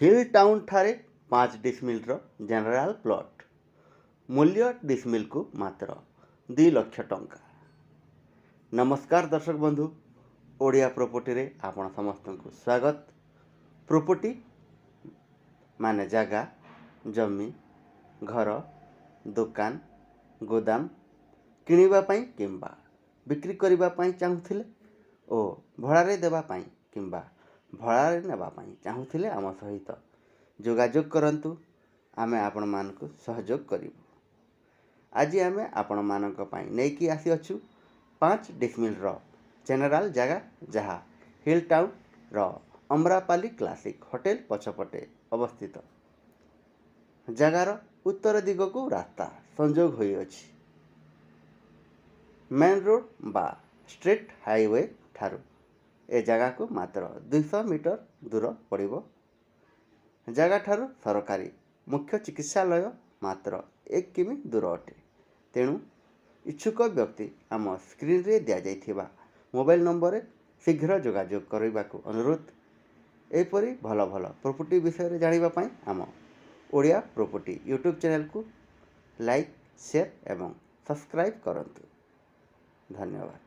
Heel town ଠାରେ 5 ଡିସମିଲ୍ର general plot. ମୂଲ୍ୟ ଡିସମିଲ୍କୁ ମାତ୍ର 2 ଲକ୍ଷ ଟଙ୍କା। ନମସ୍କାର ଦର୍ଶକ ବନ୍ଧୁ, ଓଡ଼ିଆ ପ୍ରପର୍ଟିରେ ଆପଣ ସମସ୍ତଙ୍କୁ ସ୍ୱାଗତ। ପ୍ରପର୍ଟି ମାନେ ଜାଗା, ଜମି, ଘର, ଦୋକାନ, ଗୋଦାମ କିଣିବା ପାଇଁ କିମ୍ବା ବିକ୍ରି କରିବା ପାଇଁ ଚାହୁଁଥିଲେ ଓ ଭଡ଼ାରେ ଦେବା ପାଇଁ କିମ୍ବା ଭଡ଼ାରେ ନେବା ପାଇଁ ଚାହୁଁଥିଲେ ଆମ ସହିତ ଯୋଗାଯୋଗ କରନ୍ତୁ। ଆମେ ଆପଣମାନଙ୍କୁ ସହଯୋଗ କରିବୁ। ଆଜି ଆମେ ଆପଣମାନଙ୍କ ପାଇଁ ନେଇକି ଆସିଅଛୁ 5 ଡିସମିଲ୍ର ଜେନେରାଲ୍ ଜାଗା, ଯାହା ହିଲ୍ ଟାଉନ୍ର ଅମ୍ରାପାଲି କ୍ଲାସିକ୍ ହୋଟେଲ ପଛପଟେ ଅବସ୍ଥିତ। ଜାଗାର ଉତ୍ତର ଦିଗକୁ ରାସ୍ତା ସଂଯୋଗ ହୋଇଅଛି। ମେନ୍ ରୋଡ଼ ବା ଷ୍ଟେଟ୍ ହାଇୱେ ଠାରୁ ଏ ଜାଗାକୁ ମାତ୍ର 200 ମିଟର ଦୂର ପଡ଼ିବ। ଜାଗାଠାରୁ ସରକାରୀ ମୁଖ୍ୟ ଚିକିତ୍ସାଳୟ ମାତ୍ର 1 କିମି ଦୂର ଅଟେ। ତେଣୁ ଇଚ୍ଛୁକ ବ୍ୟକ୍ତି ଆମ ସ୍କ୍ରିନ୍ରେ ଦିଆଯାଇଥିବା ମୋବାଇଲ ନମ୍ବରରେ ଶୀଘ୍ର ଯୋଗାଯୋଗ କରିବାକୁ ଅନୁରୋଧ। ଏହିପରି ଭଲ ଭଲ ପ୍ରପର୍ଟି ବିଷୟରେ ଜାଣିବା ପାଇଁ ଆମ ଓଡ଼ିଆ ପ୍ରପର୍ଟି ୟୁଟ୍ୟୁବ୍ ଚ୍ୟାନେଲକୁ ଲାଇକ୍, ସେୟାର ଏବଂ ସବସ୍କ୍ରାଇବ୍ କରନ୍ତୁ। ଧନ୍ୟବାଦ।